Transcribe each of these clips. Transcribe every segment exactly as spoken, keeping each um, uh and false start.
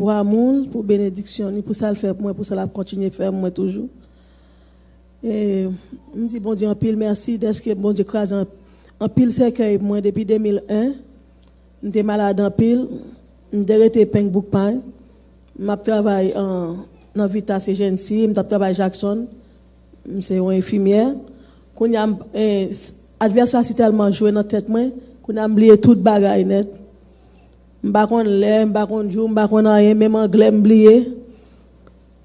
Pou amou l, pou benediksyon li, pou sa l fè pou mwen, pou sa l ap kontinye fè pou mwen toujou. E m di Bondye anpil mèsi dèske Bondye kraze an- anpil sèkèy pou mwen depi de mil en. M te malad anpil. M te rete Pembroke Pines. M ap travay an, nan Vita C G N C, m t ap travay Jackson. M se yon enfimyè. Kounye a, m- eh, s- advèsè a si tèlman jwe nan tèt mwen, kounye a m bliye tout bagay nèt. M pa konn lè, m pa konn jou, m pa konn anyen, menm anglè m bliye.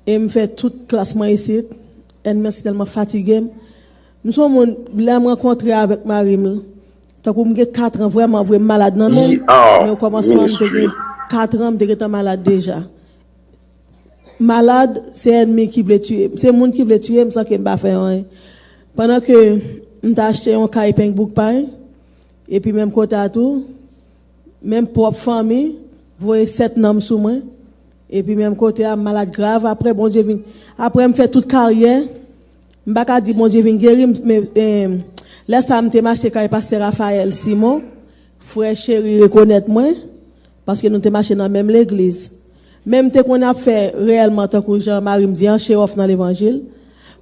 E m fè tout klas mwen isit. Ènmi an si tèlman fatige m. M se yon moun, lè m rankontre avèk mari m, tankou m gen katran, vrèman vre, m malad nan men l. Men okòmansman, m te gen katran, m te gentan malad deja. Malad, se ènmi ki vle tiye m. Se moun ki vle tiye m san ke m pa fè anyen. Pandan ke m t achte yon kay Pembroke Pines, epi menm kote a tou, menm pwòp fanmi voye sèt nonm sou mwen. Epi menm kote a, m malad grav. Apre, Bondye vin. Apre, m fè tout karyè. M pa ka di Bondye vin geri m, men eh, lè sa a, m te mache kay pastè Raphaël Simon. Frè Cheri rekonèt mwen, paske nou te mache nan menm legliz. Men m te konn ap fè reyèlman tankou jan mari m di an, show off nan levanjil.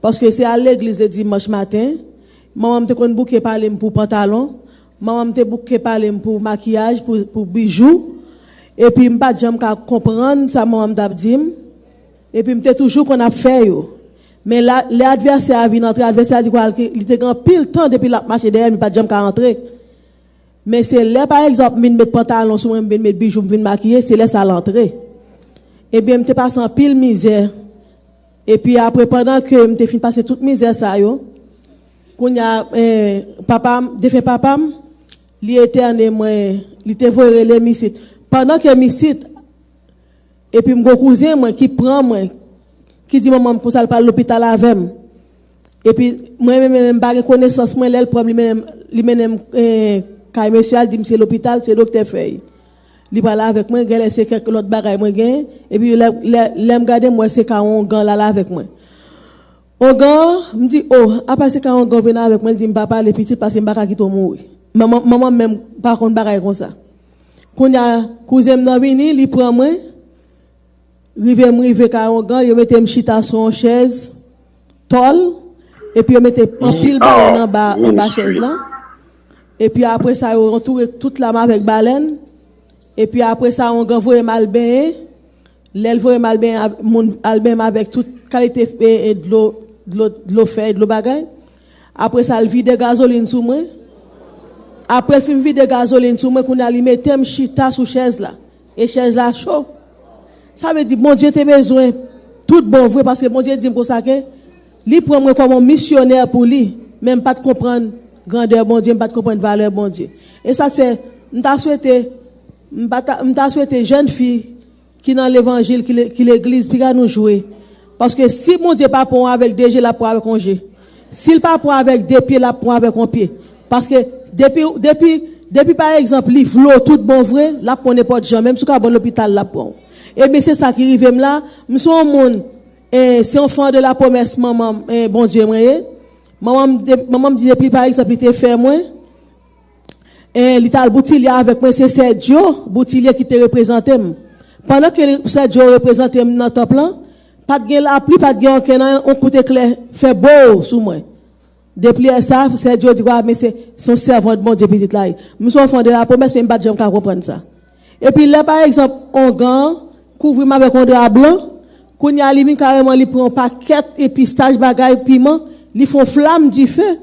Paske se al legliz le dimanch maten, manman m te konn bouke pale m pou pantalon, manman m te bouke pale m pou makiyaj, pou, pou bijou. Epi m pa t janm ka konprann sa manman m t ap di m. Epi m te toujou konn ap fè yo. Men la, lè advèsè a vin antre, advèsè a di kwa li te gen anpil tan depi l ap mache dèyè m, li pa t janm ka antre. Men se lè, pa egzanp, m vin met pantalon sou mwen, m vin met bijou, m vin makiye, se lè sa l antre. Ebyen, m te pase anpil mizè. Epi apre, pandan ke m te fin pase tout mizè sa yo, kounye a, eh, papa m, defen papa m, li entène mwen, li te voye rele m isit. Pandan ke m isit, epi m gon kouzen mwen ki pran mwen, ki di manman m konsa l pral lopital avè m. Epi mwen menm, menm, m pa gen konesans mwen, lè l pran m, li mennen m, li mennen m, eh, kay mesye a, l di m se lopital, se doktè fèy. Li pral avèk mwen, genlè se kèk lòt bagay mwen genyen. Epi lè, lè, lè m gade, m wè se ka ongan l al avèk mwen. Ongan, m di, o, apa se ka ongan vin avèk mwen, l di m pa pale pitit paske m pa ka kite w mouri. Manman, manman m menm pa konn bagay konsa. Kounye a, kouzen m nan vini, li pran mwen, rive m rive ka ongan, yo mete m chita sou yon chèz tòl, epi yo mete anpil balèn anba, anba chèz lan. Epi apre sa, yo antoure tout la m avèk balèn. Epi apre sa, ongan voye m al benyen. Lè l voye m al benyen, moun al benyen m avèk tout kalite, e, e, dlo, dlo, dlo fèy, dlo bagay. Apre sa, l vide gazolin sou mwen. Apre l fin vide gazolin sou mwen, kounye a li mete m chita sou chèz la. E chèz la cho. Sa vle di Bondye te bezwen tout bon vre, paske Bondye di m konsa ke li pran mwen kòm yon misyonè pou li, men m pa t konprann grandè Bondye, m pa t konprann valè Bondye. E sa k fè, m ta swete, m pa ta, m ta swete jèn fi ki nan levanjil, ki le-, ki legliz, piga nou jwe. Paske si Bondye pa pran w avèk de je, l ap pran w avèk yon je. Si l pa pran w avèk de pye, l ap pran w avèk yon pye. Paske depi, depi, depi pa egzanp, li vle w tout bon vre, l ap pran w nenpòt jan. Menm si w ka ba l lopital, l ap pran w. Ebyen, se sa ki rive m la. M se yon moun, eh, se yon fan de la promès manman m, eh, Bondye mwen ye. Manman m, de- manman m di depi pa egzanp, li te fè mwen, E li t al Boutilye avèk mwen, se sè Dyo Boutilye ki te reprezante m. Pandan ke sè Dyo reprezante m nan tanp lan, pa t gen lapli, pa t gen okenn yon kout eklè fè bo sou mwen. Depi lè sa, sè Dyo di, "Wa, men se, se yon sèvant Bondye pitit la ye." M se yon fan de la promès, men m pa t janm ka konprann sa. Epi lè, pa egzanp, ongan kouvri m avèk yon dra blan, kounye a li vin kareman, li pran yon pakèt epi stach bagay, piman, li fè yon flam dife.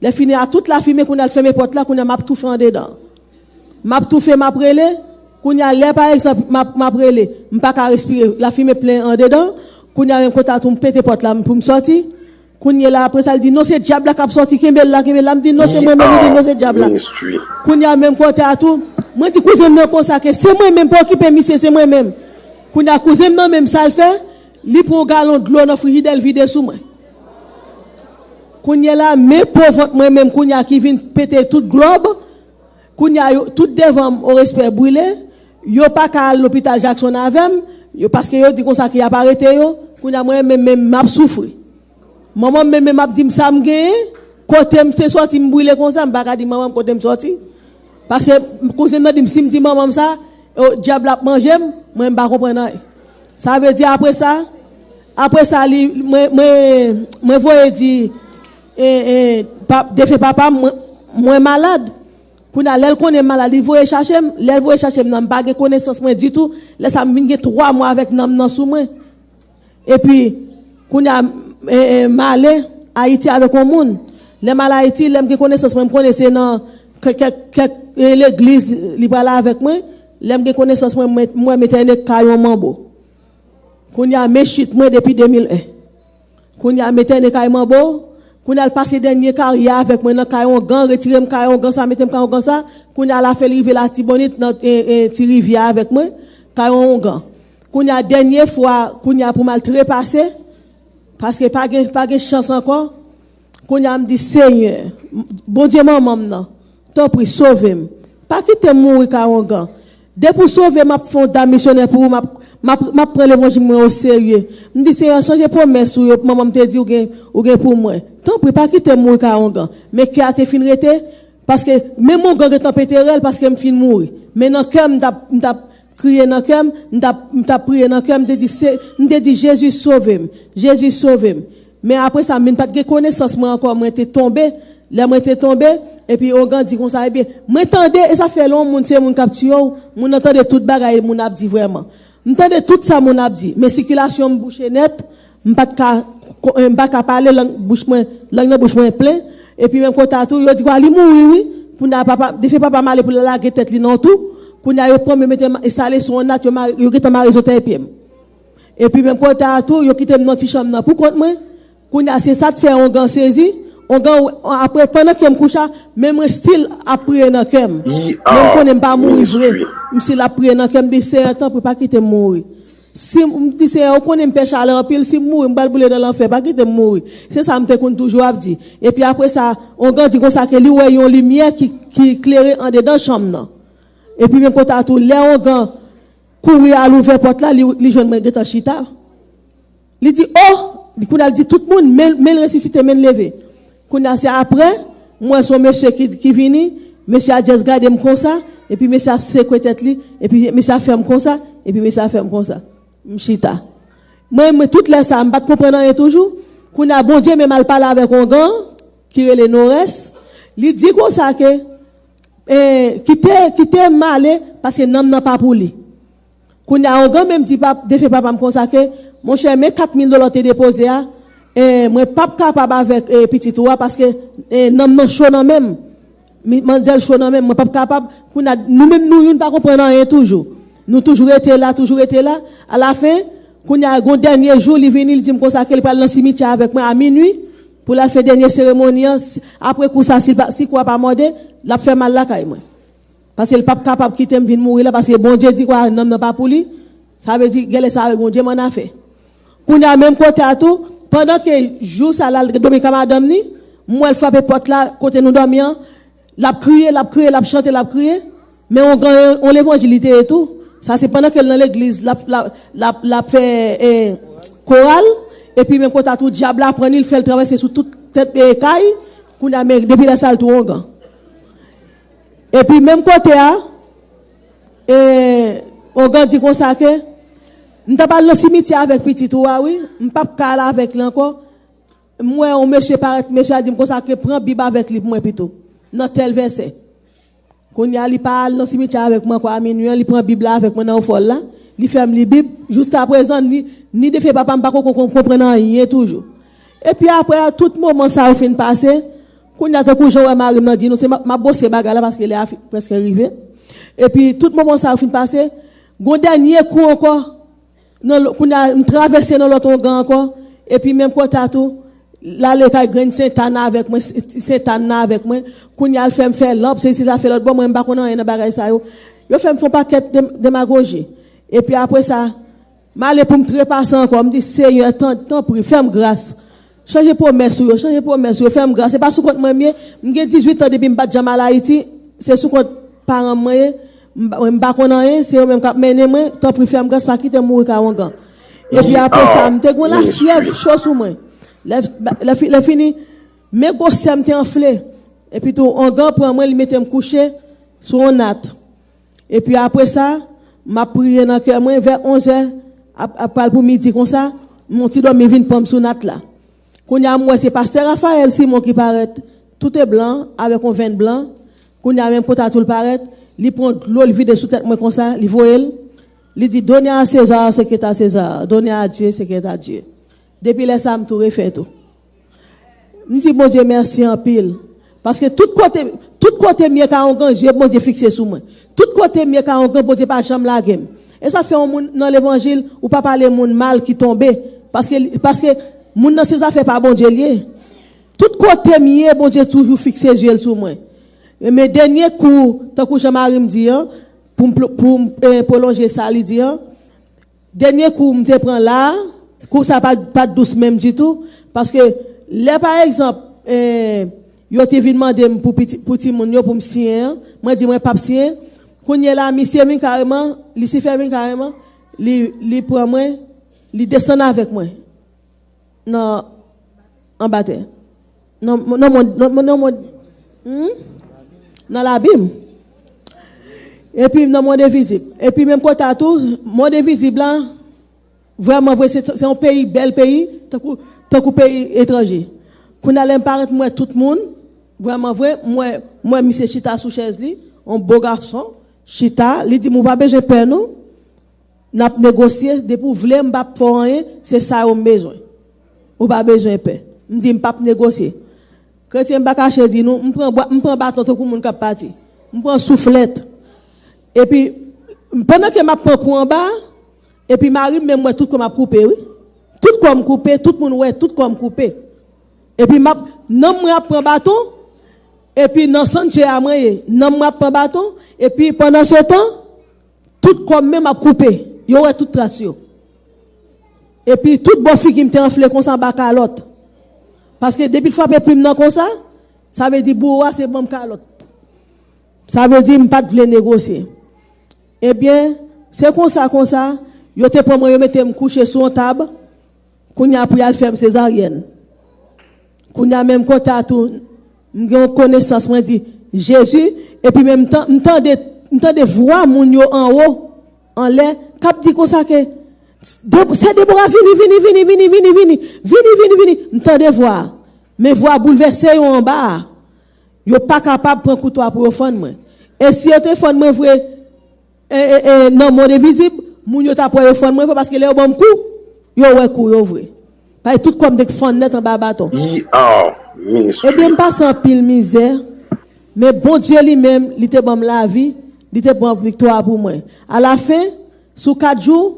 Lè fini a tout lafimen, kounye a l fèmen pòt la, kounye a m ap toufe andedan. M ap toufe, m ap rele, kounye a lè pa egzanp, m ap, m ap rele, m pa ka respire, lafimen plen andedan, kounye a menm kote a tou m pete pòt la pou m sòti, kounye la apre sa l di, "Non, se dyab la k ap sòti, kenbe l la, kenbe l la," m di, "Non, se mwen menm," li di, "Non, se dyab la." Kounye a menm kote a tou, mwen di kouzen m nan konsa ke, "Se mwen menm, pa okipe misye, se mwen menm." Kounye a kouzen m nan menm sa l fè, li pran yon galon dlo nan frijidè, l vide sou mwen. Kounye la, men po vant mwen menm, kounye a ki vin pete tout glòb. Kounye a, yo, tout devan m, o respè, brile. Yo pa ka al lopital Jackson avè m, yo, paske yo di konsa ke y ap arete yo. Kounye a, mwen menm, menm, m ap soufri. Manman m menm, menm ap di m sa m genyen. Kote m te sòti, m brile konsa, m pa ka di manman m kote m sòti. Paske kouzen m nan di m, si m di manman m sa, Dyab la ap manje m, mwen m pa konprann anyen. Sa vle di apre sa, apre sa li, mwen, mwen, mwen voye di e, e, pa, defen papa m, mwen, mwen malad. Kounye a, lè l konnen m malad, li voye chache m. Lè l voye chache m nan, m pa gen konesans mwen ditou. Lè sa a, m vin gen twa mwa avèk nanm nan sou mwen. Epi, kounye a, e, e, m ale Ayiti avèk yon moun. Lè m al Ayiti, lè m gen konesans mwen, m konnen se nan kè- kèk kèk, e, legliz li pral avèk mwen. Lè m gen konesans mwen, mwen, mwen mete nan kay yon manbo. Kounye a, men chit mwen depi de mil en. Kounye a, m entène kay manbo. Kounye a, l pase dènye karyè avèk mwen nan kay ongan, retire m kay ongan sa, mete m kay ongan sa. Kounye a, lafen li rive Latibonit, nan e, e, Ti Rivyè avèk mwen, kay ongan. Kounye a, dènye fwa, kounye a, pou m al trepase, paske pa gen, pa gen chans ankò. Kounye a, m di, Senyè, Bondye manman m nan, tanpri, sove m. Pa kite m mouri kay ongan. Depi w sove m, m ap fè yon dam misyonè pou ou, m ap, m ap, m ap pran levanjil mwen oserye. M di, Senyè, chanje pwomès ou yo, manman m te di ou gen, ou gen pou mwen. Tanpri, pa kite m mouri kay ongan. Men kè a te fin rete, paske menm ongan gentan pete rèl, paske m fin mouri. Men nan kè m, m t ap, m t ap kriye nan kè m, m t ap, m t ap priye nan kè m, m te di, se, m te di, Jezi, sove m. Jezi, sove m. Men apre sa, m vin pa t gen konesans mwen ankò, mwen te tonbe. Lè mwen te tonbe, epi ongan di konsa, ebyen, mwen tande, e sa fè lè yon moun se moun k ap tiye w, moun nan tande tout bagay moun ap di vrèman. M tande tout sa moun ap di, men sikilasyon m bouche nèt, m pa t ka, ko- m pa ka pale, lang bouch mwen, lang nan bouch mwen plen, epi menm kote a tou, yo di kwa li mouri wi, kounye a papa, defen papa m ale pou l al lage tèt li nan yon twou, kounye a yo pran m, yo mete m, estale sou yon nat, yo mare, yo gentan mare zòtèy pye m. Epi menm kote a tou, yo kite m nan ti chanm nan pou kont mwen. Kounye a se sa t fè ongan sezi. Ongan, apre, pandan ke m kouche a, men mwen still ap priye nan kè m. Men m konnen m pa mouri vre. M still ap priye nan kè m, di, Senyè, tanpri, pa kite m mouri. Si m di, Senyè, ou konnen m pè chalè anpil, si m mouri, m pral boule nan lanfè, pa kite m mouri. Se sa m te konn toujou ap di. Epi apre sa, ongan di konsa ke li wè yon limyè ki, ki klere andedan chanm nan. Epi menm kote a tou, lè ongan kouri al ouvè pòt la, li, li jwenn mwen gentan chita. Li di, oh! Li kounye a l di tout moun, men, men l resisite, men l leve. Kounye a se apre, m wè se yon mesye ki, ki vini, mesye a just gade m konsa, epi mesye a sekwe tèt li, epi mesye a fè m konsa, epi mesye a fè m konsa. M chita. Mwen, mwen, tout lè sa, m pa t konprann anyen toujou. Kounye a, Bondye menm al pale avèk ongan, ki rele Norès. Li di konsa ke, eh, kite, kite m ale, paske nanm nan pa pou li. Kounye a, ongan menm di pap, defen papa m konsa ke, monchè, men kat mil dola w te depoze a, eh, mwen p ap kapab avèk, eh, pitit ou a, paske, eh, nanm nan cho nan men m. Mi- Manzèl cho nan men m, mwen p ap kapab. Kounye a, nou menm nou youn pa konprann anyen toujou. Nou toujou rete la, toujou rete la. Alafen, kounye a, gon dènye jou, li vini, li di m konsa ke li pral nan simityè avèk mwen a minui, pou l al fè dènye seremoni an. Si- Apre kou sa, si l pa- si kou a pa mòde, l ap fè mal lakay mwen. Paske l p ap kapab kite m vin mouri la, paske Bondye di kwa nanm nan pa pou li. Sa vle di, genlè sa avèk Bondye m annafè. Kounye a, menm kote a tou, pandan ke jou sa l al dòmi ka madanm ni, m wè l frape pòt la, kote nou dòmi an, l ap kriye, l ap kriye, l ap chante, l ap kriye. Men on gen yon levanjil li te ye tou. Sa se pandan ke l nan legliz, l ap, l ap, l ap, l ap fè eh, koral. Epi menm kote a tou, dyab la pran li, l fè l travèse sou tout tèt eh, kay. Kounye a, men depi lè sa l tou ongan. Epi menm kote a, e, ongan di konsa ke, m t ap al nan simityè avèk pitit ou a wi, m p ap ka al avèk li ankò. M wè yon mesye parèt, mesye a di m konsa ke pran Bib avèk li pou mwen pito, nan tèl vèsè. Kounye a, li pa al nan simityè avèk mwen ankò a minui an, li pran Bib la avèk mwen nan ofòl la, li fè m li Bib. Jiskaprezan, ni, ni defen papa m pa ko- ko- konprann anyen toujou. Epi apre tout moman sa yo fin pase, kounye a tankou jan w wè mari m nan di nou, se m ap, m ap bwose bagay la paske lè a fi- prèske rive. Epi tout moman sa yo fin pase, gon dènye kou ankò, nan lo- kounye a m travèse nan lòt ongan ankò, epi menm kote a tou, l ale kay grenn Sentàn avèk mwen, Sentàn nan avèk mwen, kounye a l fè m fè lanp, sesi sa fè lòt bò, mwen m pa konn anyen nan bagay sa yo. Yo fè m fè yon pakèt dem- demagoji. Epi apre sa, m ale pou m trepase ankò. M di, Senyè, tan- tanpri, fè m gras. Chanje pwomès ou yo, chanje pwomès ou yo, fè m gras. Se pa sou kont mwen m ye. M gen dizuit an depi m pa t janm al Ayiti. Se sou kont paran m mwen ye. M pa- m pa konn anyen, se yo menm k ap mennen mwen. Tanpri, fè m gras, pa kite m mouri ka ongan. Epi apre sa, m te gen lafyèv cho sou mwen. Lè, lè, fi- lè fini, men gwosè m te anfle. Epi tou, ongan pran mwen, li mete m kouche sou yon nat. Epi apre sa, M ap priye nan kè mwen, vè onz è, ap, ap pral pou midi konsa, m yon ti dòmi vin pran m sou nat la. Kounye a, m wè se pastè Raphaël Simon ki parèt, tout e blan, avèk yon venn blan. Kounye a, menm konsa tou l parèt, li pran dlo, li vide sou tèt mwen konsa, li voye l. Li di, "Donnez à César ce qui est à César, donnez à Dieu ce qui est à Dieu." Depi lè sa a, m tou refè tou. M di Bondye mèsi anpil. Paske tout kote, tout kote m ye ka ongan, je Bondye fikse sou mwen. Tout kote m ye ka ongan, Bondye pa janm lage m. E sa fè yon moun nan levanjil, ou pa pale moun mal ki tonbe. Paske, paske moun nan se zafè pa Bondye l ye. Tout kote m ye, Bondye toujou fikse je l sou mwen. Men dènye kou, tankou Jean Marie m di an, pou m pl- pou m eh, pwolonje sa li di an, dènye kou m te pran la, kou sa pa, pa t dous menm ditou, paske lè pa egzanp, eh, yo te vin mande m pou piti, pou timoun yo, pou m siyen an, mwen di mwen p ap siyen. Kounye la, misye vin kareman, Lisifè vin kareman, li, li pran mwen, li desann avèk mwen nan anba tè. Nan, nan mond, nan, nan mond, hmm? Nan labim. Epi nan mond envizib. Epi menm kote a tou, mond envizib la, vrèman vre, se, se yon peyi, bèl peyi, tankou, tankou peyi etranje. Kounye a lè m parèt, m wè tout moun, vrèman vre, m wè, m wè misye chita sou chèz li, yon bo gason, chita, li di m, "Ou pa bezwen pè non, n ap negosye, depi w vle, m p ap fè w anyen, se sa yo m bezwen. Ou pa bezwen pè." M di, "M p ap negosye." Kretyen, m pa kache di nou, m pran bwa, m pran baton tankou moun k ap pati. M pran souflèt. Epi, pandan ke m ap pran kou anba, epi mari m menm wè tout kò m ap koupe, wi. Tout kò m koupe, tout moun wè, tout kò m koupe. Epi m ap, nanm mwen ap pran baton, epi nan sanche a mwen ye, nanm mwen ap pran baton, epi pandan se tan, tout kò m menm ap koupe. Yo wè tout tras yo. Epi tout bò figi m te anfle konsa anba kalòt. Paske depi l frape plim nan konsa, sa vle di bouwo a se ban m kalòt. Sa vle di m pa t vle negosye. Ebyen, se konsa, konsa, yo te pran mwen, yo mete m kouche sou yon tab. Kounye a pou y al fè m sezaryèn. Kounye a menm kote a tou, m gen yon konesans, mwen di, "Jezi," epi menm tan, m tande, m tande vwa moun yo anwo, anlè, k ap di konsa ke, "De- se Debora, vini, vini, vini, vini, vini, vini, vini, vini, vini." M tande vwa a. Men vwa a boulvèse yo anba a. Yo pa kapab pran kouto a pou yo fann mwen. E si yo te fann mwen vre, e, e, e, nan mond envizib, moun yo t ap wè yo fann mwen vre, paske lè yo ban m kou, yo wè kou yo vre. Paske tout kò m te fann nèt anba baton. E are ministry. Ebyen, m pase anpil mizè, men Bondye li menm, li te ban m lavi, li te pran viktwa pou mwen. Alafen, sou kat jou,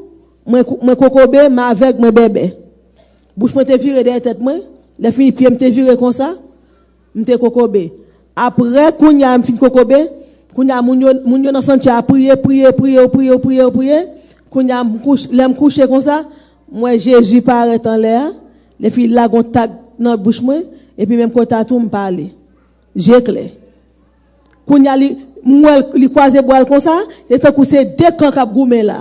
mwen, mwen kokobe, m avèg, mwen bèbè. Bouch mwen te vire dèyè tèt mwen, lè fini pye m te vire konsa, m te kokobe. Apre, kounye a, m fin kokobe, kounye a, moun yo, moun yo nan sanche a priye, priye, priye, priye, priye, priye. Kounye a, m kouch- lè m kouche konsa, m wè Jezi parèt anlè a, lè fini lage yon tag nan bouch mwen, epi menm kote a tou, m pale. Je klè. Kounye a, li, m wè l, li kwaze bra l konsa, e tankou se de kan k ap goumen la.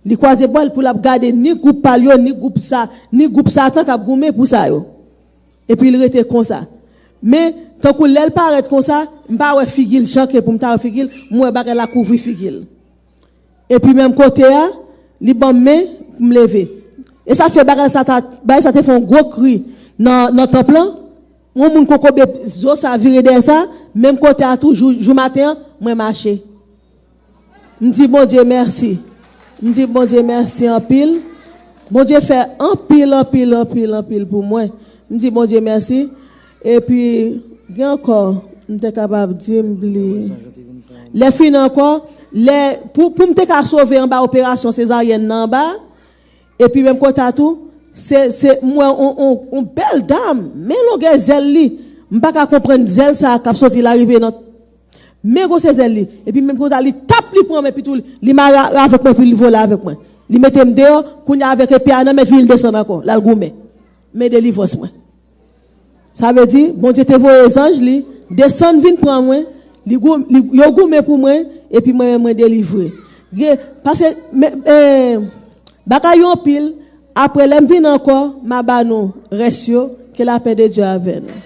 Li kwaze bra l pou l ap gade ni gwoup pa l yo, ni gwoup sa, ni gwoup Satan k ap goumen pou sa yo. Epi l rete konsa. Men, tankou lè l parèt konsa, m pa wè figi l jan ke pou m ta wè figi l, m wè bagay la kouvri figi l. Epi menm kote a, li ban m men pou m leve. E sa fè bagay sa ta, bagay sa te fè yon gwo kri nan, nan tanp lan. Yon moun kokobe zo sa vire dèyè sa, menm kote a tou, jou, jou maten an, mwen mache. M di Bondye mèsi. M di Bondye mèsi anpil. Bondye fè anpil, anpil, anpil, anpil pou mwen. M di Bondye mèsi. Epi, gen ankò, m te kapab di, m bliye. Lè fini ankò, lè, pou, pou m te ka sove anba operasyon sezaryèn nan anba, epi menm kote a tou, se, se, m wè on, on, on bèl dam, men longè zèl li, m pa ka konprann zèl sa a k ap soti la rive nan men gwo se zèl li. Epi menm kote a, li tap, li pran men pitou, li mare avèk mwen, epi li vole avèk mwen. Li mete m deyò, kounye a avèk epe a nan men, epi li desann ankò, l al goumen. Men delivrans mwen. Sa vle di, Bondye te voye zanj li, desann vin pran mwen, li gou- li- yo goumen pou mwen, epi mwen menm mwen delivre. Gen, paske, men, eh, bagay yo anpil, apre lè m vin ankò, m a ba nou rès yo, ke lapè de Dye avè nou.